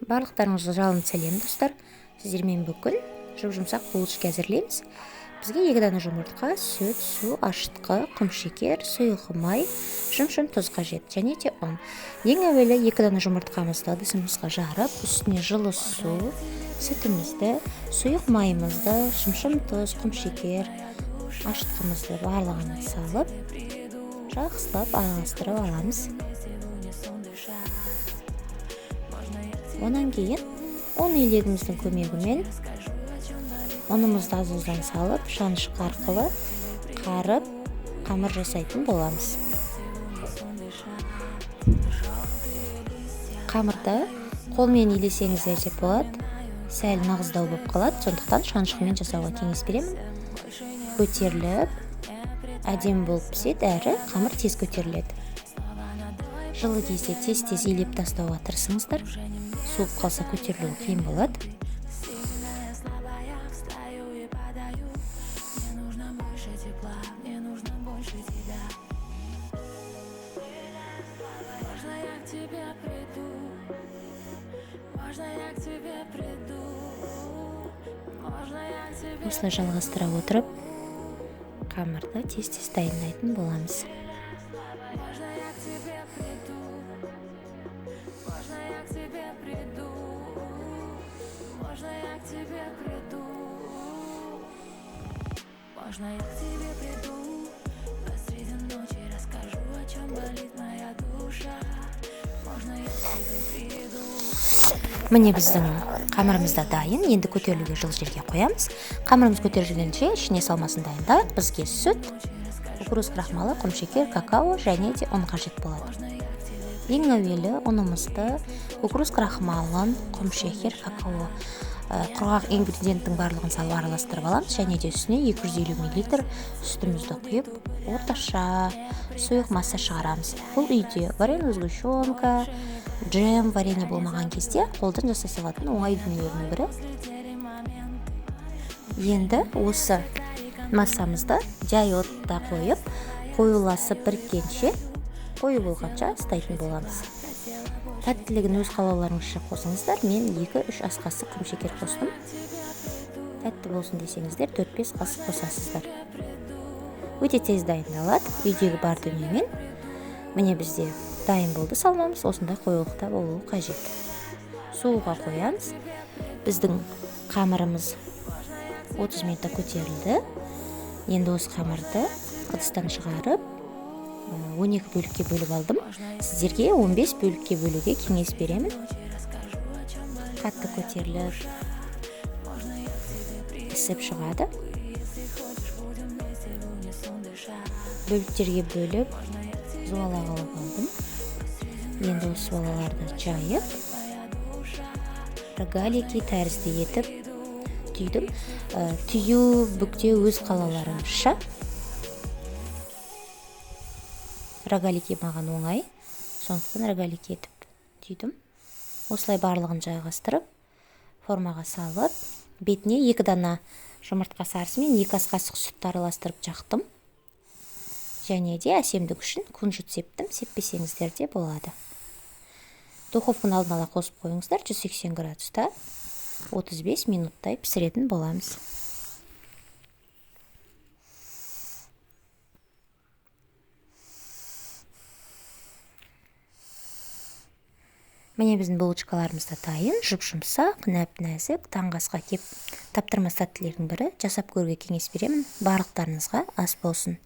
Барлықтарыңызға жалынды сәлем, достар. Сіздермен бүгін жұп-жұмсақ булочки әзірлейміз. Бізге 2 дана жұмыртқа, сүт, су, ашытқы, құмшекер, сұйық май, шым-шым тұз қажет және де ұн. Ең әуелі 2 дана жұмыртқамызды ыдысымызға жарып, үстіне жылы су, сүтімізді, сұйық майымызды, шым-шым тұз, құмшекер, ашытқымызды барлығын салып, жақсылап араластырып аламыз. Онан кейін ұн илегіміздің көмегімен ұнымызды аз-аздан салып, шанышқы арқылы қарып, қамыр жасайтын боламыз. Қамырды қолмен илесеңіздер де болады, сәл нығыздау болып қалады, сондықтан шанышқымен жасауға кеңес беремін. Көтеріліп, әдемі болып піседі, әрі қамыр тез көтеріледі. Жылы кезде тез-тез илеп тастауға тырысыңыздар. Суып қалса көтерілуі қиын болады. Осылай жалғастыра отырып, қамырды тез-тез дайындайтын боламыз. Можно я к тебе приду посреди ночи, расскажу, о чем болит моя душа. Можно я к тебе приду. Міне біздің қамырымыз да дайын. Енді көтерілуге жылы жерге қоямыз. Қамырымыз көтерілгенше ішіне салмасын дайындайық. Бізге сүт, кукуруз крахмалы, құмшекер, какао және де ұн қажет болады. Ең әуелі ұнымызды, кукуруз крахмалын, құмшекер, какао, құрғақ ингредиенттің барлығын салып араластырып аламыз және де үстіне 250 миллилитр сүтімізді құйып, орташа сұйық масса шығарамыз. Бұл үйде вареная сгущенка, джем, варенье болмаған кезде қолдан жасай салатын оңай дүниелердің бірі. Енді осы массамызды жай отта қойып, қоюласып біріккенше, қою болғанша ыстайтын боламыз. Тәттілігін өз қалауларыңызша қосыңыздар. Мен 2-3 ас қасық құмшекер қостым. Тәтті болсын десеңіздер, 4-5 қасық қосасыздар. Өте тез дайындалады үйдегі бар дүниемен. Міне бізде дайын болды салмамыз, осындай қоюлықта болуы қажет. Суға қоямыз. Біздің қамырымыз 30 минутта көтерілді. Енді осы қамырды ыдыстан шығарып, 12 бөлікке бөліп алдым. Сіздерге 15 бөлікке бөлуге кеңес беремін. Қатты көтеріліп, ісіп шығады. Бөліктерге бөліп, зуала қылып алдым. Енді осы зуалаларды жайып, рогалики тәрізді етіп түйдім. Түю, бүктеу өз қалауларыңызша. Рогалики маған оңай, сондықтан рогалики етіп түйдім. Осылай барлығын жайғастырып, формаға салып, бетіне 2 дана жұмыртқа сарысы мен 2 ас қасық сүтті араластырып жақтым. Және де әсемдік үшін кунжут септім, сеппесеңіздер де болады. Духовканы алдын ала қосып қойыңыздар, 180 градуста 35 минуттай пісіретін боламыз. Міне біздің булочкаларымыз да дайын, жұп-жұмсақ, нәп-нәзік, таңғы асқа кеп таптырмас тәттілердің бірі. Жасап көруге кеңес беремін. Барлықтарыңызға ас болсын.